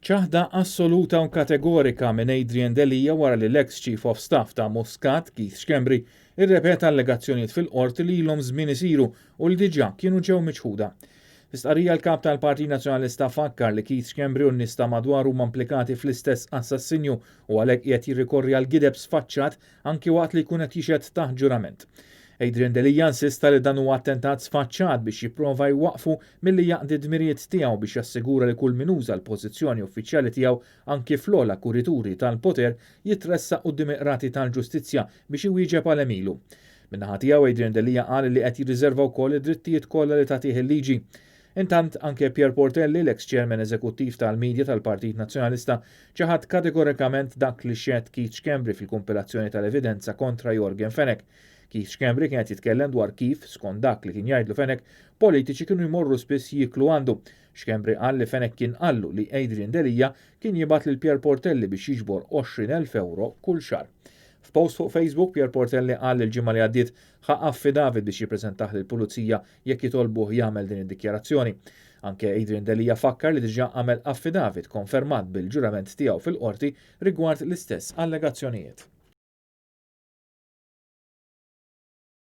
Ċaħda assoluta u kategorika minn Adrian Delia wara li l-eks Chief of Staff ta' Muscat, Keith Schembri, irrepeta allegazzjonijiet fil-qorti li ilhom żmien isiru u li diġà kienu ġew miċħuda. Fi stqarrija l-Kap tal-Partit Nazzjonalista fakkar li Keith Schembri u n-nies ta' madwaru huma implikati fl-istess assassinju u għalhekk qiegħed jirrikorri għal gideb sfaċċat anki waqt li jkun qed jixhed taħt ġurament. Adrian Delia insista li dan huwa attentat sfaċċat biex jipprova jwaqqfu milli jaqdi d-dmirijiet tiegħu biex jassigura li kull min uża l-pożizzjoni uffiċjali tiegħu anki fl-ogħla kurituri tal-poter jitressaq quddiem il-qrati tal-ġustizzja biex iwieġeb għal għemilu. Min-naħa tiegħu Adrian Delia qal li qed jirriżerva wkoll id-drittijiet kollha li tagħtih il-liġi. Intant, anke Pierre Portelli, l-eks chairman eżekuttiv tal-media tal-Partit Nazzjonalista, ċaħad kategorikament dak li xehed Keith Schembri fil-kumpilazzjoni tal-evidenza kontra Yorgen Fenech. Keith Schembri kien qed jitkellem dwar kif, skont dak li kien jgħidlu Fenech, politiċi kienu jmorru spiss jieklu għandu. Schembri qal li Fenech kien qallu li Adrian Delia kien jibgħat lil Pierre Portelli biex jiġbor 20,000 ewro kull xahar. F'post fuq Facebook, Pierre Portelli qal li l-ġimgħa li għaddiet ħa affidavit biex jippreżentah lill-pulizija jekk jitolbuh jagħmel din id-dikjarazzjoni. Anke Adrian Delia fakkar li diġà għamel affidavit konfermat bil-ġurament tiegħu fil-qorti rigward l-istess allegazzjonijiet.